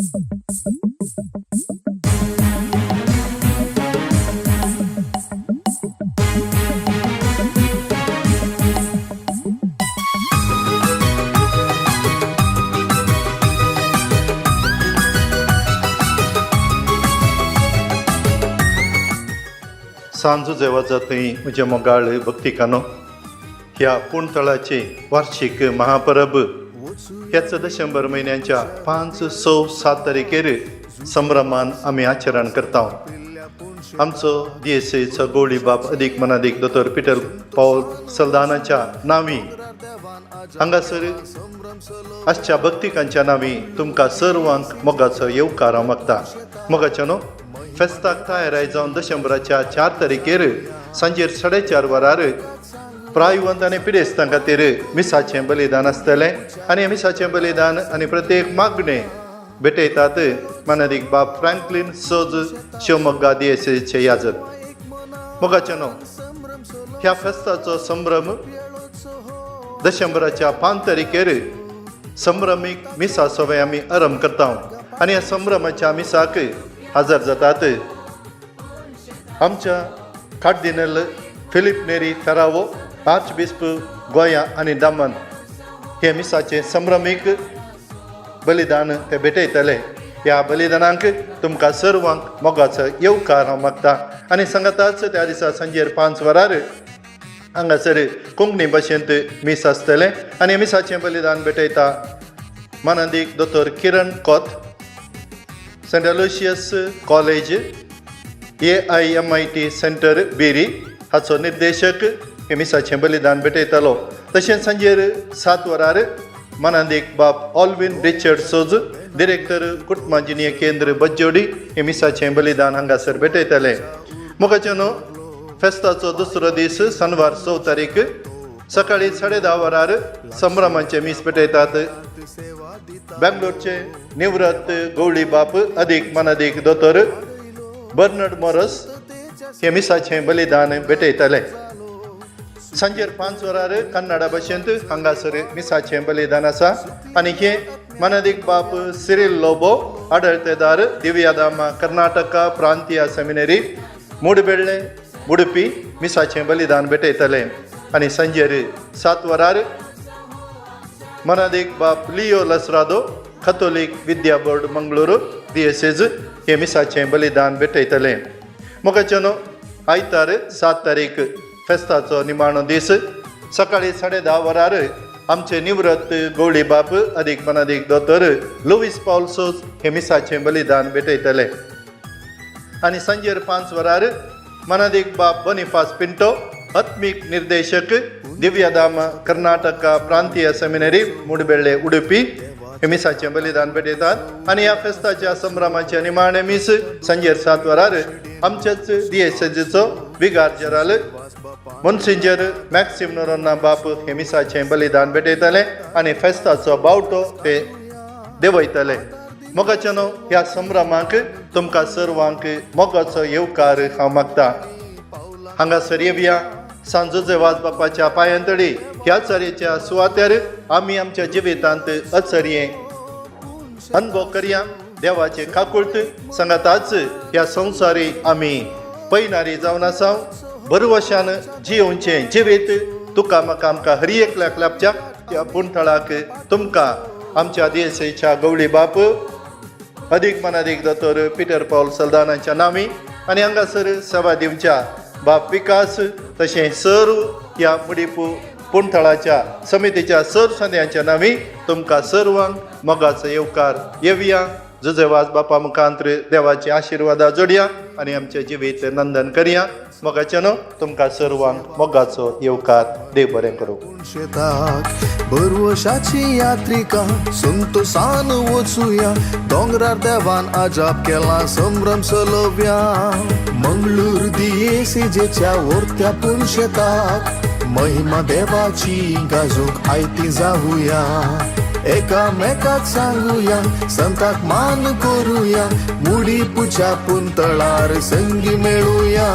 सांजू जेवाचा थंय म्हज्या मोगाळ भक्तिकानो, ह्या पुणतळाचे वार्षिक महापरब ह्याच दशंबर म्हयन्याच्या 5, 6, 7 तारखेर संभ्रमान आमी आचरण करता. आमचो दियेसेचो गोळी बाप अदीक मनादीक दोतोर पिटर पावल सलदानाच्या नांवी हांगासर आसच्या भक्तिकांच्या नांवी तुमकां सर्वांक मोगाचो येवकार हांव मागता. मोगाच्या न्हू, फेस्ताक तयाराय जावन दशंबराच्या 4 तारखेर सांजेर 4:30 वरार प्रायवंत आनी पिडेस्तां खातीर मिसाचें बलिदान आसतलें आनी हें मिसाचें बलिदान आनी प्रत्येक मागणें भेटयतात मानादीक बाब फ्रँकलीन सोज, शिवमोग्गा दियेसेचे याजक. मोगाचें न्हू, ह्या फेस्ताचो संभ्रम दशंबराच्या 5 तारखेर संभ्रमीक मिसा सवय आमी आरंभ करता आनी ह्या संभ्रमाच्या मिसाक हजर जातात आमच्या कार्दिनल फिलीप नेरी फेरावो, आर्च बिस्प गोंया आनी दामन. हे मिसाचें संभ्रमीक बलिदान ते भेटयतले. ह्या बलिदानाक तुमकां सर्वांक मोगाचो येवकार हांव मागता आनी सांगताच त्या दिसा सांजेर 5 वरार हांगासर कोंकणी भाशेंत मीस आसतलें आनी मिसाचें बलिदान भेटयता मानादीक दोतोर किरण कोत, Saint Aloysius college, AIMIT centre, बेरी हाचो निर्देशक हे मिसाचें बलिदान भेटयतलो. तशेंच सांजेर 7 वरार मानादीक बाब ऑलविन रिचर्ड सोज, डिरेक्टर, कुटुंबाजिनीय केंद्र, बज्जोडी हे मिसाचें बलिदान हांगासर भेटयतले. मोगाचें न्हू, फेस्ताचो दुसरो दीस शनवार 6 तारीख सकाळी 10:30 वरार संभ्रमाचे मीस पेटयतात बेंगलोरचे निवृत्त गवळी बाप अदीक मानादीक दोतोर बर्नड मोरस हे मिसाचें बलिदान भेटयतले. सांजेर 5 वरार कन्नडा भाशेंत हांगासर मिसाचें बलिदान आसा आनी हे मानादीक बाप सिरील लोबो, आडळतेदार, दिव्याधामा कर्नाटका प्रांतीय सेमिनरी, मुडबेळ्ळे, उडुपी मिसाचें बलिदान भेटयतले. आनी सांजेर 7 वरार मनादीक बाप लियो लसरादो, कथोलीक विद्या बोर्ड, मंगळुरू दियेसेज हे मिसाचें बलिदान भेटयतले. मोगाचें न्हू, आयतार 7 तारीख फेस्ताचो निमाणो दीस सकाळी 10:30 वरार आमचे निवृत्त गवळी बाप अदीक मनादीक दोतोर लुवीस पावल सोज हे मिसाचें बलिदान भेटयतले. आनी सांजेर 5 वरार मनादीक बाप बोनिफास पिंटो, आत्मीक निर्देशक, दिव्यधाम कर्नाटका प्रांतीय सेमिनरी, मुडबेळ्ळे, उडुपी हे मिसाचें बलिदान भेटयतात. आनी ह्या फेस्ताच्या संभ्रमाचें निमाणें मीस सांजेर 7 वरार आमच्याच दियेसेजीचो विगार जेराल मोन्सिंजर मॅक्सिम नोरोन्ना बाप हे मिसाचें बलिदान भेटयतले आनी फेस्ताचो बावटो ते देंवयतले. मोगाचें न्हू, ह्या संभ्रमाक तुमकां सर्वांक मोगाचो येवकार हांव मागता. हांगासर येवया सांजोजे वाज बापाच्या पांयांतडी. ह्या चरयेच्या सुवातेर आमी आमच्या जिवितांत अचर्ये अनुभव करया, देवाचे काकुळट सांगाताच ह्या संवसारी आमी पयणारी जावन आसा. बरवशान जियोवचें जिवीत तुका म्हाका आमकां हरी एकल्याक लाभच्या. ह्या पुणथळाक तुमकां आमच्या देसेच्या गवळी बाप अदीक मनादीक दोतोर पिटर पावल सलदानाच्या नांवी आनी हांगासर सेवा दिवच्या बाप विकास तशें सर्व ह्या मुडीपू पुणथळाच्या समितीच्या सर संद्यांच्या नांवी तुमकां सर्वांक मोगाचो येवकार. येवया, जुजेवाज बापा मुखांत्र देवाचे आशिर्वादा जोडया आनी आमचें जिवीत नंदन करया. मोगाचें न्हू, तुमकां सर्वांक मोगाचो येवकार. देव बरें करूं. शेताक भरवशाची यात्रिका संतोसान वचुया, दोंगरार देवान अजाप केला, संभ्रम चलोवया. मंगळूर दियेसेजेच्या वर्त्या पुनशेताक महिमा देवाची गाजूंक आयती जावया. एकामेकाक सांगुया, संताक मान करुया, मुडी पुच्या पुंतळार संगी मेळुया.